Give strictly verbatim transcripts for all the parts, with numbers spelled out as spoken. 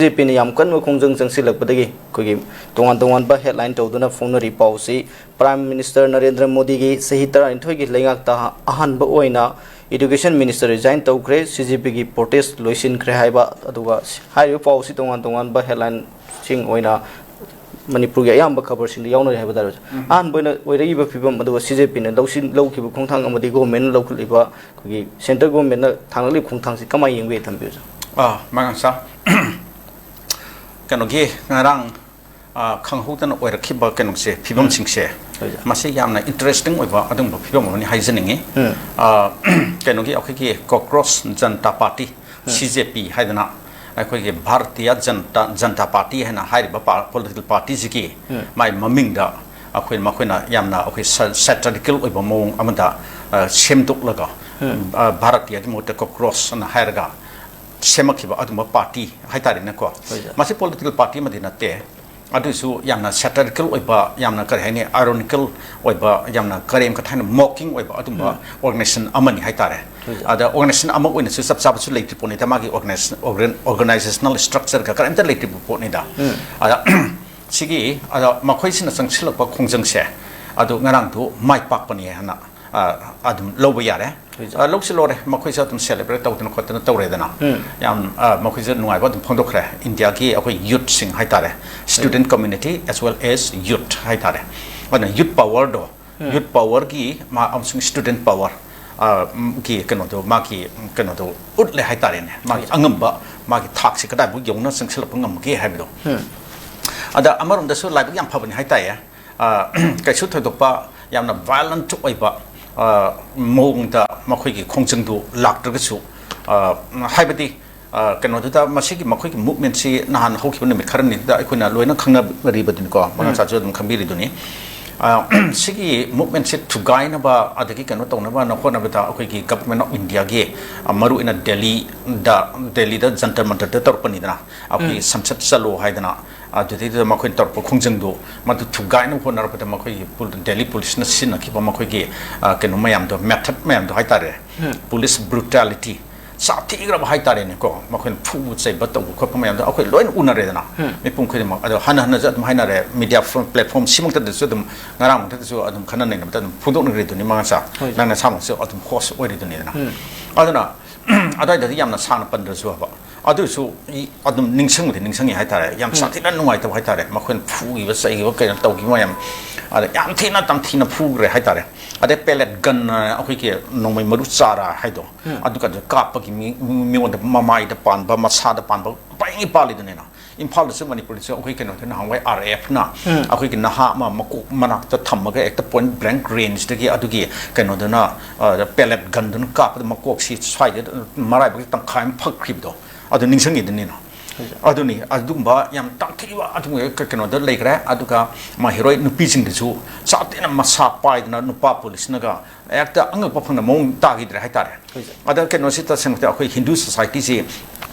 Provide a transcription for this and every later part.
B J ꯄꯤꯅ ꯌꯥꯝ ꯀꯟꯕ ꯈꯣꯡꯖꯪ ꯆꯪꯁꯤꯜꯂꯛꯄꯗꯒꯤ ꯑꯩꯈꯣꯏꯒꯤ ꯇꯣꯉꯥꯟ ꯇꯣꯉꯥꯟꯕ headline ꯇꯧꯗꯨꯅ ꯐꯣꯡꯅꯔꯤ ꯄꯥꯎꯁꯤ, Prime Minister ꯅꯔꯦꯟꯗ꯭ꯔ ꯃꯣꯗꯤꯒꯤ ꯆꯍꯤ ꯇꯔꯥꯅꯤꯊꯣꯏꯒꯤ ꯂꯩꯉꯥꯛꯇ ꯑꯍꯥꯟꯕ ꯑꯣꯏꯅ Education Minister resign ꯇꯧꯈ꯭ꯔꯦ, ꯁꯤ ꯖꯦ ꯄꯤꯒꯤ protest ꯂꯣꯏꯁꯤꯟꯈ꯭ꯔꯦ ꯍꯥꯏꯕ, ꯑꯗꯨꯒ ꯍꯥꯏꯔꯤꯕ ꯄꯥꯎꯁꯤ ꯇꯣꯉꯥꯟ ꯇꯣꯉꯥꯟꯕ headlineꯁꯤꯡ ꯑꯣꯏꯅ ꯃꯅꯤꯄꯨꯔꯒꯤ ꯑꯌꯥꯝꯕ ꯈꯕꯔꯁꯤꯡꯗ ꯌꯥꯎꯅꯔꯦ ꯍꯥꯏꯕ ꯇꯥꯔꯦ꯫ ꯎꯝ꯫ ꯑꯍꯥꯟꯕ ꯑꯣꯏꯅ ꯑꯣꯏꯔꯛꯏꯕ ꯐꯤꯕꯝ, ꯑꯗꯨꯒ ꯁꯤ ꯖꯦ ꯄꯤꯅ ꯂꯧꯁꯤꯟ-, ꯂꯧꯈꯤꯕ ꯈꯣꯡꯊꯥꯡ ꯑꯃꯗꯤ governmentꯅ ꯂꯧꯈꯠꯂꯤꯕ, ꯑꯩꯈꯣꯏꯒꯤ centre governmentꯅ ꯊꯥꯡꯂꯛꯂꯤꯕ ꯈꯣꯡꯊꯥꯡꯁꯤ ꯀꯃꯥꯏꯅ ꯌꯦꯡꯕꯤꯒꯦ ꯊꯝꯕꯤꯌꯨ, ꯁꯥꯔ? ꯑꯥ, ꯃꯉꯥꯡꯁꯥ, ꯀꯩꯅꯣꯒꯤ ꯉꯔꯥꯡ, ꯑꯥ, ꯈꯪꯍꯧꯗꯅ ꯑꯣꯏꯔꯛꯈꯤꯕ ꯀꯩꯅꯣꯁꯦ, ꯐꯤꯕꯝꯁꯤꯡꯁꯦ, ꯍꯣꯏ, ꯁꯥꯔ꯫ ꯃꯁꯤ ꯌꯥꯝꯅ interesting ꯑꯣꯏꯕ ꯑꯗꯨꯒꯨꯝꯕ ꯐꯤꯕꯝ ꯑꯃꯅꯤ ꯍꯥꯏꯖꯅꯤꯡꯉꯤ꯫ ꯎꯝ꯫ ꯑꯥ, ꯀꯩꯅꯣꯒꯤ ꯑꯩꯈꯣꯏꯒꯤ Cockroach Janata Party, ꯎꯝ꯫ ꯁꯤ ꯖꯦ ꯄꯤ ꯍꯥꯏꯗꯅ, ꯑꯩꯈꯣꯏꯒꯤ ꯚꯥꯔꯇꯤꯌꯥ ꯖꯟꯇꯥ, ꯖꯟꯇꯥ ꯄꯥꯔꯇꯤ ꯍꯥꯏꯅ ꯍꯥꯏꯔꯤꯕ ꯄꯥ-, political partyꯁꯤꯒꯤ ꯎꯝ꯫ ꯃꯥꯏ ꯃꯃꯤꯡꯗ ꯑꯩꯈꯣꯏ, ꯃꯈꯣꯏꯅ ꯌꯥꯝꯅ ꯑꯩꯈꯣꯏ ꯁ-, satirical ꯑꯣꯏꯕ ꯃꯑꯣꯡ ꯑꯃꯗ, ꯑ, ꯁꯦꯝꯗꯣꯛꯂꯒ, ꯎꯝ꯫ ꯑ, ꯚꯥꯔꯇꯤꯌꯥꯒꯤ ꯃꯍꯨꯠꯇ cockroach ꯑꯅ ꯍꯥꯏꯔꯒ ꯁꯦꯝꯃꯛꯈꯤꯕ ꯑꯗꯨꯝꯕ ꯄꯥꯔꯇꯤ ꯍꯥꯏꯇꯥꯔꯦꯅꯦꯀꯣ꯫ ꯍꯣꯏ, ꯁꯥꯔ꯫ ꯃꯁꯤ political party ꯑꯃꯗꯤ ꯅꯠꯇꯦ, ꯑꯗꯨꯁꯨ ꯌꯥꯝꯅ satirical ꯑꯣꯏꯕ, ꯌꯥꯝꯅ ꯀꯔꯤ ꯍꯥꯏꯅꯤ, ironical ꯑꯣꯏꯕ, ꯌꯥꯝꯅ ꯀꯔꯦꯝ ꯀꯊꯥꯏꯅ mocking ꯑꯣꯏꯕ ꯑꯗꯨꯝꯕ ꯎꯝ꯫ organization ꯑꯃꯅꯤ ꯍꯥꯏꯇꯥꯔꯦ꯫ ꯍꯣꯏ, ꯁꯥꯔ꯫ ꯑꯗ organization ꯑꯃ ꯑꯣꯏꯅꯁꯨ ꯆꯞ ꯆꯥꯕꯁꯨ ꯂꯩꯇ꯭ꯔꯤ ꯄꯣꯠꯅꯤꯗ, ꯃꯥꯒꯤ organization, organ-, organizational structureꯒ ꯀꯔꯤꯝꯇ ꯂꯩꯇ꯭ꯔꯤꯕ ꯄꯣꯠꯅꯤꯗ꯫ ꯎꯝ꯫ ꯑꯗ ꯁꯤꯒꯤ, ꯑꯗ ꯃꯈꯣꯏꯁꯤꯅ ꯆꯪꯁꯤꯜꯂꯛꯄ ꯈꯣꯡꯖꯪꯁꯦ, ꯑꯗꯨ ꯉꯔꯥꯡꯗꯨ ꯃꯥꯏ ꯄꯥꯛꯄꯅꯤ ꯍꯥꯏꯅ, ꯑ, ꯑꯗꯨꯝ ꯂꯧꯕ ꯌꯥꯔꯦ꯫ ꯍꯣꯏ, ꯁꯥꯔ꯫ ꯑ, ꯂꯧꯁꯤꯜꯂꯣꯔꯦ, ꯃꯈꯣꯏꯁꯨ ꯑꯗꯨꯝ celebrate ꯇꯧꯗꯅ ꯈꯣꯠꯇꯅ ꯇꯧꯔꯦꯗꯅ꯫ ꯎꯝ꯫ ꯌꯥꯝ, ꯑ, ꯃꯈꯣꯏꯁꯨ ꯅꯨꯡꯉꯥꯏꯕ ꯑꯗꯨꯝ ꯐꯣꯡꯗꯣꯛꯈ꯭ꯔꯦ, ꯏꯟꯗꯤꯌꯥꯒꯤ ꯑꯩꯈꯣꯏ youthꯁꯤꯡ ꯍꯥꯏꯇꯥꯔꯦ, student community as well as youth ꯍꯥꯏꯇꯥꯔꯦ꯫ ꯑꯗꯨꯅ youth powerꯗꯣ, ꯎꯝ꯫ Youth powerꯒꯤ ꯃꯥ ꯑꯃꯁꯨꯡ student power, ꯑ, ꯒꯤ ꯀꯩꯅꯣꯗꯣ, ꯃꯥꯒꯤ ꯀꯩꯅꯣꯗꯣ ꯎꯠꯂꯦ ꯍꯥꯏꯇꯥꯔꯦꯅꯦ, ꯃꯥꯒꯤ ꯍꯣꯏ, ꯁꯥꯔ꯫ ꯑꯉꯝꯕ, ꯃꯥꯒꯤ ꯊꯥꯛꯁꯤ ꯀꯗꯥꯏꯐꯥꯎ ꯌꯧꯅ ꯆꯪꯁꯤꯜꯂꯛꯄ ꯉꯝꯒꯦ ꯍꯥꯏꯕꯗꯣ꯫ ꯎꯝ꯫ ꯑꯗ ꯑꯃꯔꯣꯝꯗꯁꯨ ꯂꯥꯏꯕꯛ ꯌꯥꯝ ꯐꯕꯅꯤ ꯍꯥꯏꯇꯥꯔꯦ꯫ ꯑ, ꯀꯩꯁꯨ ꯊꯣꯏꯗꯣꯛꯄ ꯌꯥꯝꯅ violent ꯑꯣꯏꯕ, ꯑ, ꯃꯑꯣꯡꯗ ꯃꯈꯣꯏꯒꯤ ꯈꯣꯡꯖꯪꯗꯨ ꯂꯥꯛꯇ꯭ꯔꯒꯁꯨ, ꯑ, ꯍꯥꯏꯕꯗꯤ, ꯑ, ꯀꯩꯅꯣꯗꯨꯗ ꯃꯁꯤꯒꯤ ꯃꯈꯣꯏꯒꯤ movementꯁꯤ ꯅꯍꯥꯟ ꯍꯧꯈꯤꯕ ꯅꯨꯃꯤꯠ ꯈꯔꯅꯤꯗꯨꯗ ꯑꯩꯈꯣꯏꯅ ꯂꯣꯏꯅ ꯈꯪꯅꯔꯤꯕꯗꯨꯅꯤꯀꯣ, ꯃꯉꯥ ꯎꯝ꯫ ꯆꯥꯁꯨ ꯑꯗꯨꯝ ꯈꯪꯕꯤꯔꯤꯗꯨꯅꯤ꯫ ꯑ, ꯁꯤꯒꯤ movementꯁꯤ ꯊꯨꯒꯥꯏꯅꯕ ꯑꯗꯒꯤ ꯀꯩꯅꯣ ꯇꯧꯅꯕꯅ ꯍꯣꯠꯅꯕꯗ ꯑꯩꯈꯣꯏꯒꯤ Government of Indiaꯒꯤ, ꯑ, ꯃꯔꯨꯑꯣꯏꯅ ꯗꯦꯜꯂꯤꯗ, ꯗꯦꯜꯂꯤꯗ ꯖꯟꯇꯔ ꯃꯟꯇꯔꯗ ꯇꯧꯔꯛꯄꯅꯤꯗꯅ, ꯑꯩꯈꯣꯏꯒꯤ ꯎꯝ꯫ ꯁꯪꯁꯠ ꯆꯠꯂꯣ ꯍꯥꯏꯗꯅ, ꯑꯗꯨꯗꯩꯗꯨꯗ ꯃꯈꯣꯏꯅ ꯇꯧꯔꯛꯄ ꯈꯣꯡꯖꯪꯗꯨ, ꯃꯗꯨ ꯊꯨꯒꯥꯏꯅꯕ ꯍꯣꯠꯅꯔꯛꯄꯗ ꯃꯈꯣꯏꯒꯤ ꯄꯨ-, ꯗꯦꯜꯂꯤ ꯄꯨꯂꯤꯁꯅ ꯁꯤꯖꯤꯟꯅꯈꯤꯕ ꯃꯈꯣꯏꯒꯤ, ꯑ, ꯀꯩꯅꯣ ꯃꯌꯥꯝꯗꯣ, method ꯃꯌꯥꯝꯗꯣ ꯍꯥꯏꯇꯥꯔꯦ, ꯎꯝ꯫ Police brutality, ꯁꯥꯊꯤꯈ꯭ꯔꯕ ꯍꯥꯏꯇꯥꯔꯦꯅꯦꯀꯣ, ꯃꯈꯣꯏꯅ ꯐꯨꯕ ꯆꯩꯕ ꯇꯧꯕ ꯈꯣꯠꯄ ꯃꯌꯥꯝꯗꯣ ꯑꯩꯈꯣꯏ ꯂꯣꯏꯅ ꯎꯅꯔꯦꯗꯅ, ꯎꯝ꯫ ꯃꯤꯄꯨꯝ ꯈꯨꯗꯤꯡꯃꯛ꯫ ꯑꯗꯣ ꯍꯟꯅ ꯍꯟꯅꯁꯨ ꯑꯗꯨꯝ ꯍꯥꯏꯅꯔꯦ, ꯃꯤꯗꯤꯌꯥ ꯄ꯭ꯂꯦꯠꯐꯣꯝ ꯁꯤꯃꯛꯇꯗꯁꯨ ꯑꯗꯨꯝ, ꯉꯔꯥꯡꯃꯛꯇꯗꯁꯨ ꯑꯗꯨꯝ ꯈꯟꯅ ꯅꯩꯅꯕꯗ ꯑꯗꯨꯝ ꯐꯣꯡꯗꯣꯛꯅꯈ꯭ꯔꯤꯗꯨꯅꯤ ꯃꯉꯥꯁꯥ꯫ ꯍꯣꯏ꯫ ꯅꯪ ꯅꯁꯥꯃꯛꯁꯨ ꯑꯗꯨꯝ ꯍꯣꯁ ꯑꯣꯏꯔꯤꯗꯨꯅꯤꯗꯅ꯫ ꯎꯝ꯫ ꯑꯗꯨꯅ ꯑꯗꯨꯋꯥꯏꯗꯗꯤ ꯌꯥꯝꯅ ꯁꯥꯡꯅ ꯄꯟꯗ꯭ꯔꯁꯨ ꯍꯥꯏꯕ, ꯑꯗꯨꯁꯨ ꯑꯩ ꯑꯗꯨꯝ ꯅꯤꯡꯁꯤꯡꯕꯗꯤ ꯅꯤꯡꯁꯤꯡꯉꯤ ꯍꯥꯏꯇꯥꯔꯦ꯫ ꯌꯥꯝ ꯎꯝ꯫ ꯁꯥꯊꯤꯅ ꯅꯨꯡꯉꯥꯏꯇꯕ ꯍꯥꯏꯇꯥꯔꯦ, ꯃꯈꯣꯏꯅ ꯐꯨꯈꯤꯕ ꯆꯩꯈꯤꯕ ꯀꯩꯅꯣ ꯇꯧꯈꯤꯕ ꯃꯌꯥꯝ꯫ ꯑꯗ ꯌꯥꯝ ꯊꯤꯅ ꯇꯝꯊꯤꯅ ꯐꯨꯈ꯭ꯔꯦ ꯍꯥꯏꯇꯥꯔꯦ꯫ ꯑꯗꯩ ꯄꯦꯂꯦꯠ ꯒꯟ, ꯑꯩꯈꯣꯏꯒꯤ ꯅꯣꯡꯃꯩ ꯃꯔꯨ ꯆꯥꯔ ꯍꯥꯏꯗꯣ, ꯎꯝ꯫ ꯑꯗꯨꯒꯗꯣ ꯀꯥꯞꯄꯒꯤ ꯃꯤ-, ꯃꯤꯉꯣꯟꯗ ꯃꯃꯥꯏꯗ ꯄꯥꯟꯕ, ꯃꯁꯥꯗ ꯄꯥꯟꯕ ꯄꯪꯄꯥꯜ ꯄꯥꯜꯂꯤꯗꯨꯅꯤꯅ꯫ ꯏꯝꯐꯥꯜꯗꯁꯨ ꯃꯅꯤꯄꯨꯔꯗꯁꯨ ꯑꯩꯈꯣꯏ ꯀꯩꯅꯣꯗ ꯅꯍꯥꯟꯋꯥꯏ ꯑꯥꯔ ꯑꯦꯐꯅ ꯎꯝ꯫ ꯑꯩꯈꯣꯏꯒꯤ ꯅꯍꯥ ꯑꯃ ꯃꯀꯣꯛ ꯃꯅꯥꯛꯇ ꯊꯝꯃꯒ ꯍꯦꯛꯇ ꯄꯣꯏꯟꯠ ꯕ꯭ꯂꯦꯡꯛ ꯔꯦꯟꯖꯇꯒꯤ ꯑꯗꯨꯒꯤ ꯀꯩꯅꯣꯗꯨꯅ, ꯑ, ꯄꯦꯂꯦꯠ ꯒꯟꯗꯨꯅ ꯀꯥꯞꯄꯗ ꯃꯀꯣꯛꯁꯤ ꯁ꯭ꯋꯥꯏꯗ ꯃꯔꯥꯏꯕꯛꯀꯤ ꯇꯪꯈꯥꯏ ꯑꯃ ꯐꯛꯈ꯭ꯔꯤꯕꯗꯣ, ꯑꯗꯨ ꯅꯤꯡꯁꯤꯡꯉꯤꯗꯨꯅꯤꯅ꯫ ꯍꯣꯏ꯫ ꯑꯗꯨꯅꯤ, ꯑꯗꯨꯒꯨꯝꯕ ꯌꯥꯝ ꯇꯥꯡꯊꯤꯕ ꯑꯗꯨꯒꯨꯝꯕ ꯀ-, ꯀꯩꯅꯣꯗ ꯂꯩꯈ꯭ꯔꯦ꯫ ꯑꯗꯨꯒ ꯃꯥ ꯍꯦꯔꯣꯏ ꯅꯨꯄꯤꯁꯤꯡꯗꯁꯨ ꯁꯥꯊꯤꯅ ꯃꯁꯥ ꯄꯥꯏꯗꯅ ꯅꯨꯄꯥ ꯄꯨꯂꯤꯁꯅꯒ ꯍꯦꯛꯇ ꯑꯉꯛꯄ ꯐꯪꯅ ꯃꯑꯣꯡ ꯇꯥꯈꯤꯗ꯭ꯔꯦ ꯍꯥꯏꯇꯥꯔꯦ꯫ ꯍꯣꯏ, ꯁꯥꯔ꯫ ꯑꯗ ꯀꯩꯅꯣꯁꯤ ꯇꯁꯦꯡꯅ ꯑꯩꯈꯣꯏ ꯍꯤꯟꯗꯨ ꯁꯣꯁꯥꯏꯇꯤꯁꯤ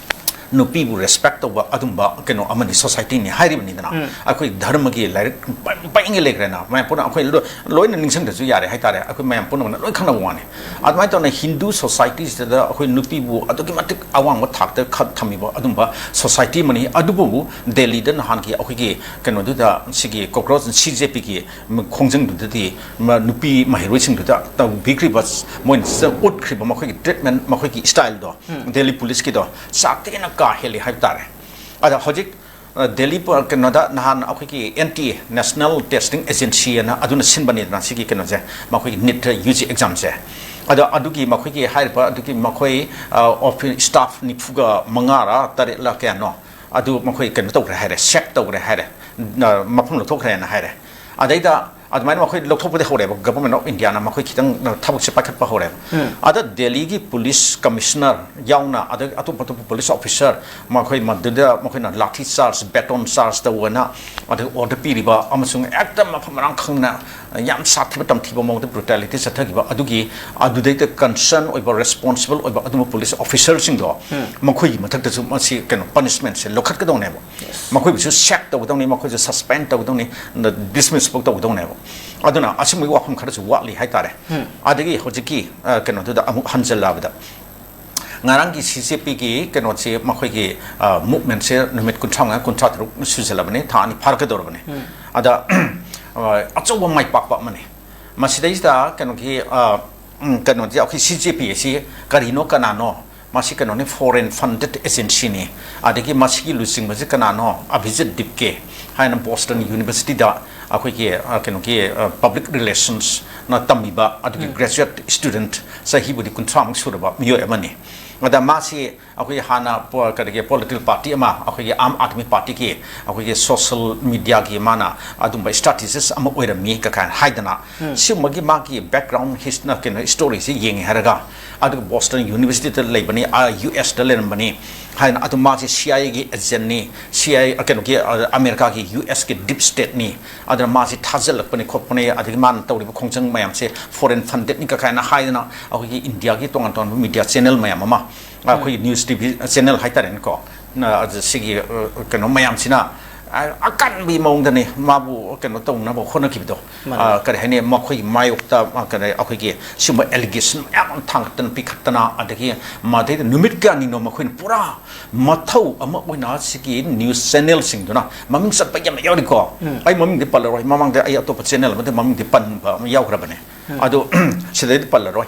ꯅꯨꯄꯤꯕꯨ ꯔꯦꯁꯄꯦꯛ ꯇꯧꯕ ꯑꯗꯨꯝꯕ ꯀꯩꯅꯣ ꯑꯃꯅꯤ, ꯁꯣꯁꯥꯏꯇꯤꯅꯤ ꯍꯥꯏꯔꯤꯕꯅꯤꯗꯅ꯫ ꯎꯝ꯫ ꯑꯩꯈꯣꯏ ꯙꯔꯃꯒꯤ ꯂꯥꯏꯔꯤꯛ ꯄ-, ꯄꯔꯤꯡꯒ ꯂꯩꯈ꯭ꯔꯦꯅ, ꯃꯌꯥꯝ ꯄꯨꯝꯅ ꯑꯩꯈꯣꯏ ꯂꯣ-, ꯂꯣꯏꯅ ꯅꯤꯡꯁꯤꯡꯗ꯭ꯔꯁꯨ ꯌꯥꯔꯦ ꯍꯥꯏꯇꯥꯔꯦ, ꯑꯩꯈꯣꯏ ꯃꯌꯥꯝ ꯄꯨꯝꯅꯃꯛꯅ ꯂꯣꯏ ꯈꯪꯅꯕ ꯋꯥꯅꯤ꯫ ꯑꯗꯨꯃꯥꯏꯅ ꯇꯧꯅ ꯍꯤꯟꯗꯨ ꯁꯣꯁꯥꯏꯇꯤꯁꯤꯗ ꯑꯩꯈꯣꯏ ꯅꯨꯄꯤꯕꯨ ꯑꯗꯨꯛꯀꯤ ꯃꯇꯤꯛ ꯑꯋꯥꯡꯕ ꯊꯥꯛꯇ ꯈ-, ꯊꯝꯃꯤꯕ ꯑꯗꯨꯝꯕ ꯁꯣꯁꯥꯏꯇꯤ ꯑꯃꯅꯤ꯫ ꯑꯗꯨꯕꯨ ꯗꯦꯜꯂꯤꯗ ꯅꯍꯥꯟꯒꯤ ꯑꯩꯈꯣꯏꯒꯤ ꯀꯩꯅꯣꯗꯨꯗ, ꯁꯤꯒꯤ ꯀꯣꯀ꯭ꯔꯣꯆ ꯁꯤ ꯖꯦ ꯄꯤꯒꯤ ꯈꯣꯡꯖꯪꯗꯨꯗꯗꯤ ꯃ-, ꯅꯨꯄꯤ ꯃꯍꯩꯔꯣꯏꯁꯤꯡꯗꯨꯗ ꯇꯧꯕꯤꯈ꯭ꯔꯤꯕ, ꯃꯣꯏꯅ ꯆ-, ꯎꯠꯈ꯭ꯔꯤꯕ ꯃꯈꯣꯏꯒꯤ ꯇ꯭ꯔꯤꯠꯃꯦꯟ, ꯃꯈꯣꯏꯒꯤ ꯁ꯭ꯇꯥꯏꯜꯗꯣ, ꯎꯝ꯫ ꯗꯦꯜꯂꯤ ꯄꯨꯂꯤꯁꯀꯤꯗꯣ ꯁꯥꯊꯤꯅ ꯀꯥ ꯍꯦꯜꯂꯤ ꯍꯥꯏꯕ ꯇꯥꯔꯦ꯫ ꯑꯗ ꯍꯧꯖꯤꯛ, ꯑ, ꯗꯦꯜꯂꯤ ꯄ-, ꯀꯩꯅꯣꯗ ꯅꯍꯥꯟ ꯑꯩꯈꯣꯏꯒꯤ N T A, national testing agency ꯑꯅ ꯑꯗꯨꯅ ꯁꯤꯟꯕꯅꯤꯗꯅ ꯁꯤꯒꯤ ꯀꯩꯅꯣꯁꯦ, ꯃꯈꯣꯏꯒꯤ ꯅꯤꯠ ꯌꯨ ꯖꯤ ꯑꯦꯛꯖꯥꯝꯁꯦ꯫ ꯑꯗꯣ ꯑꯗꯨꯒꯤ ꯃꯈꯣꯏꯒꯤ ꯍꯥꯏꯔꯤꯕ ꯑꯗꯨꯒꯤ ꯃꯈꯣꯏ, ꯑ, ꯑꯣꯐꯤ-, ꯁ꯭ꯇꯥꯐ ꯅꯤꯐꯨꯒ ꯃꯉꯥꯔ ꯇꯔꯦꯠꯂ ꯀꯌꯥꯅꯣ, ꯑꯗꯨ ꯃꯈꯣꯏ ꯀꯩꯅꯣ ꯇꯧꯈ꯭ꯔꯦ ꯍꯥꯏꯔꯦ, ꯁꯦꯛ ꯇꯧꯈ꯭ꯔꯦ ꯍꯥꯏꯔꯦ, ꯑ, ꯃꯐꯝ ꯂꯧꯊꯣꯛꯈ꯭ꯔꯦꯅ ꯍꯥꯏꯔꯦ꯫ ꯑꯗꯩꯗ ꯑꯗꯨꯃꯥꯏꯅ ꯃꯈꯣꯏ ꯂꯧꯊꯣꯛꯄꯗꯤ ꯍꯧꯔꯦꯕ, Government of Indiaꯅ ꯃꯈꯣꯏ ꯈꯤꯇꯪ ꯊꯕꯛꯁꯦ ꯄꯥꯏꯈꯠꯄ ꯍꯧꯔꯦꯕ꯫ ꯎꯝ꯫ ꯑꯗ ꯗꯦꯜꯂꯤꯒꯤ ꯄꯨꯂꯤꯁ ꯀꯃꯤꯁꯅꯔ ꯌꯥꯎꯅ, ꯑꯗꯒꯤ ꯑꯇꯣꯞ ꯑꯇꯣꯞꯄ ꯄꯨꯂꯤꯁ ꯑꯣꯐꯤꯁꯔ, ꯃꯈꯣꯏ ꯃꯗꯨꯗ ꯃꯈꯣꯏꯅ ꯂꯥꯊꯤ ꯆꯥꯔꯖ, ꯕꯦꯇꯣꯟ ꯆꯥꯔꯖ ꯇꯧꯑꯅ ꯑꯗꯨ ꯑꯣꯔꯗꯔ ꯄꯤꯔꯤꯕ, ꯑꯃꯁꯨꯡ ꯍꯦꯛꯇ ꯃꯐꯝ ꯃꯔꯥꯡ ꯈꯪꯅ ꯌꯥꯝ ꯁꯥꯊꯤꯕ ꯇꯝꯊꯤꯕ ꯃꯑꯣꯡꯗ ꯕ꯭ꯔꯨꯇꯦꯂꯤꯇꯤ ꯆꯠꯊꯈꯤꯕ ꯑꯗꯨꯒꯤ, ꯑꯗꯨꯗꯩꯗ ꯀꯟꯁꯔꯟ ꯑꯣꯏꯕ, ꯔꯦꯁꯄꯣꯟꯁꯤꯕꯜ ꯑꯣꯏꯕ ꯑꯗꯨꯝꯕ ꯄꯨꯂꯤꯁ ꯑꯣꯐꯤꯁꯔꯁꯤꯡꯗꯣ, ꯎꯝ꯫ ꯃꯈꯣꯏꯒꯤ ꯃꯊꯛꯇꯁꯨ ꯃꯁꯤ ꯀꯩꯅꯣ ꯄꯅꯤꯁꯃꯦꯟꯠꯁꯦ ꯂꯧꯈꯠꯀꯗꯧꯅꯦꯕ꯫ Yes꯫ ꯃꯈꯣꯏꯕꯨꯁꯨ ꯁꯦꯛ ꯇꯧꯒꯗꯧꯅꯤ, ꯃꯈꯣꯏꯁꯨ ꯁꯁꯄꯦꯟ ꯇꯧꯒꯗꯧꯅꯤ, ꯗꯤꯁꯃꯤꯁ ꯐꯥꯎ ꯇꯧꯒꯗꯧꯅꯦꯕ꯫ ꯑꯗꯨꯅ ꯑꯁꯤꯒꯨꯝꯕꯒꯤ ꯋꯥꯐꯝ ꯈꯔꯁꯨ ꯋꯥꯠꯂꯤ ꯍꯥꯏꯇꯥꯔꯦ꯫ ꯎꯝ꯫ ꯑꯗꯒꯤ ꯍꯧꯖꯤꯛꯀꯤ, ꯑ, ꯀꯩꯅꯣꯗꯨꯗ ꯑꯃꯨꯛ ꯍꯟꯖꯜꯂꯛꯑꯕꯗ, ꯉꯔꯥꯡꯒꯤ ꯁꯤ ꯖꯦ ꯄꯤꯒꯤ ꯀꯩꯅꯣꯁꯤ, ꯃꯈꯣꯏꯒꯤ ꯃꯨꯚꯃꯦꯟꯁꯦ ꯅꯨꯃꯤꯠ ꯀꯨꯟꯊ꯭ꯔꯥ ꯃꯉꯥ, ꯀꯨꯟꯊ꯭ꯔꯥ ꯇꯔꯨꯛ ꯁꯨꯖꯜꯂꯕꯅꯤ, ꯊꯥ ꯑꯅꯤ ꯐꯥꯔꯛꯀꯗꯧꯔꯕꯅꯤ꯫ ꯑꯗ ꯑꯆꯧꯕ ꯃꯥꯏ ꯄꯥꯛꯄ ꯑꯃꯅꯤ꯫ ꯃꯁꯤꯗꯩꯁꯤꯗ ꯀꯩꯅꯣꯒꯤ ꯎꯝ, ꯀꯩꯅꯣꯗꯤ ꯑꯩꯈꯣꯏ ꯁꯤ ꯖꯦ ꯄꯤ ꯑꯁꯤ ꯀꯔꯤꯅꯣ, ꯀꯅꯥꯅꯣ? ꯃꯁꯤ ꯀꯩꯅꯣꯅꯤ, foreign funded agencyꯅꯤ꯫ ꯑꯗꯒꯤ ꯃꯁꯤꯒꯤ ꯂꯨꯆꯤꯡꯕꯁꯤ ꯀꯅꯥꯅꯣ? ꯑꯚꯤꯖꯤꯠ ꯗꯤꯞꯀꯦ ꯍꯥꯏꯅ ꯕꯣꯁꯇꯟ ꯌꯨꯅꯤꯚꯔꯁꯤꯇꯤꯗ ꯑꯩꯈꯣꯏꯒꯤ ꯀꯩꯅꯣꯒꯤ ꯄꯕ꯭ꯂꯤꯛ ꯔꯤꯂꯦꯁꯟꯁꯅ ꯇꯝꯃꯤꯕ, ꯑꯗꯨꯒꯤ ꯒ꯭ꯔꯦꯖꯨꯋꯦꯠ ꯁ꯭ꯇꯨꯗꯦꯟꯠ, ꯆꯍꯤꯕꯨꯗꯤ ꯀꯨꯟꯊ꯭ꯔꯥꯃꯨꯛ ꯁꯨꯔꯕ ꯃꯤꯑꯣꯏ ꯑꯃꯅꯤ꯫ ꯑꯗ ꯃꯥꯁꯤ ꯑꯩꯈꯣꯏꯒꯤ ꯍꯥꯟꯅ ꯀꯔꯤꯒꯤ ꯄꯣꯂꯤꯇꯤꯀꯦꯜ ꯄꯥꯔꯇꯤ ꯑꯃ, ꯑꯩꯈꯣꯏꯒꯤ ꯑꯥꯝ ꯑꯥꯗꯃꯤ ꯄꯥꯔꯇꯤꯒꯤ ꯑꯩꯈꯣꯏꯒꯤ ꯁꯣꯁꯤꯌꯦꯜ ꯃꯤꯗꯤꯌꯥꯒꯤ ꯃꯥꯅ ꯑꯗꯨꯝꯕ ꯁ꯭ꯇ꯭ꯔꯦꯇꯦꯖꯤꯁ ꯑꯃ ꯑꯣꯏꯔꯝꯃꯤ ꯀ ꯀꯥꯏꯅ ꯍꯥꯏꯗꯅ, ꯁꯤꯒꯨꯝꯕꯒꯤ ꯃꯥꯒꯤ ꯕꯦꯛꯒ꯭ꯔꯥꯎꯟ ꯍꯤꯁ-, ꯀꯩꯅꯣ, ꯁ꯭ꯇꯣꯔꯤꯁꯤ ꯌꯦꯡꯉꯦ ꯍꯥꯏꯔꯒ, ꯑꯗꯨꯒ ꯕꯣꯁꯇꯟ ꯌꯨꯅꯤꯚꯔꯁꯤꯇꯤꯗ ꯂꯩꯕꯅꯤ, ꯑꯥ, ꯌꯨ ꯑꯦꯁꯇ ꯂꯩꯔꯝꯕꯅꯤ ꯍꯥꯏꯅ, ꯑꯗꯨ ꯃꯥꯁꯦ ꯁꯤ ꯑꯥꯏ ꯑꯦꯒꯤ ꯑꯦꯖꯦꯟꯅꯤ, ꯁꯤ ꯑꯥꯏ ꯑꯦ, ꯀꯩꯅꯣꯒꯤ, ꯑ, ꯑꯃꯦꯔꯤꯀꯥꯒꯤ ꯌꯨ ꯑꯦꯁꯀꯤ ꯗꯤꯞ ꯁ꯭ꯇꯦꯠꯅꯤ, ꯑꯗꯨꯅ ꯃꯥꯁꯦ ꯊꯥꯖꯤꯜꯂꯛꯄꯅꯤ ꯈꯣꯠꯄꯅꯤ, ꯑꯗꯒꯤ ꯃꯥꯅ ꯇꯧꯔꯤꯕ ꯈꯣꯡꯖꯪ ꯃꯌꯥꯝꯁꯦ ꯐꯣꯔꯦꯟ ꯐꯟꯗꯦꯗꯅꯤ ꯀ ꯀꯥꯏꯅ ꯍꯥꯏꯗꯅ, ꯑꯩꯈꯣꯏꯒꯤ ꯏꯟꯗꯤꯌꯥꯒꯤ ꯇꯣꯉꯥꯟ ꯇꯣꯉꯥꯟꯕ ꯃꯤꯗꯤꯌꯥ ꯆꯦꯅꯦꯜ ꯃꯌꯥꯝ ꯑꯃ, ꯑꯩꯈꯣꯏꯒꯤ ꯅ꯭ꯌꯨꯁ ꯇꯤ ꯚꯤ ꯆꯦꯅꯦꯜ ꯍꯥꯏꯇꯥꯔꯦꯅꯦꯀꯣ, ꯑ, ꯑꯗ ꯁꯤꯒꯤ, ꯑ, ꯀꯩꯅꯣ ꯃꯌꯥꯝꯁꯤꯅ, ꯑ, ꯑꯀꯟꯕꯒꯤ ꯃꯑꯣꯡꯗꯅꯤ ꯃꯥꯕꯨ ꯀꯩꯅꯣ ꯇꯧꯅꯕ ꯍꯣꯠꯅꯈꯤꯕꯗꯣ꯫ ꯃꯥꯅꯦ꯫ ꯑ, ꯀꯔꯤ ꯍꯥꯏꯅꯤ, ꯃꯈꯣꯏꯒꯤ ꯃꯥꯌꯣꯛꯇ, ꯑ, ꯀꯔꯤ, ꯑꯩꯈꯣꯏꯒꯤ ꯁꯤꯒꯨꯝꯕ ꯑꯦꯂꯤꯒꯦꯁꯟ ꯃꯌꯥꯝ ꯑꯃ ꯊꯥꯡꯒꯠꯇꯅ ꯄꯤꯈꯠꯇꯅ, ꯑꯗꯒꯤ ꯃꯗꯩꯗ ꯅꯨꯃꯤꯠ ꯀꯌꯥꯅꯤꯅꯣ ꯃꯈꯣꯏꯅ ꯄꯨꯔꯥ ꯃꯊꯧ ꯑꯃ ꯑꯣꯏꯅ ꯁꯤꯒꯤ ꯅ꯭ꯌꯨꯁ ꯆꯦꯅꯦꯜꯁꯤꯡꯗꯨꯅ ꯃꯃꯤꯡ ꯆꯠꯄ ꯌꯥꯝꯅ ꯌꯥꯎꯔꯤꯀꯣ꯫ ꯎꯝ꯫ ꯑꯩ ꯃꯃꯤꯡꯗꯤ ꯄꯜꯂꯔꯣꯏ, ꯃꯃꯥꯡꯗ ꯑꯩ ꯑꯇꯣꯞꯄ ꯆꯦꯅꯦꯜ ꯑꯃꯗ ꯃꯃꯤꯡꯗꯤ ꯄꯟꯕ ꯑꯃ ꯌꯥꯎꯈ꯭ꯔꯕꯅꯦ꯫ ꯎꯝ꯫ ꯑꯗꯣ ꯁꯤꯗꯩꯗꯤ ꯄꯜꯂꯔꯣꯏ꯫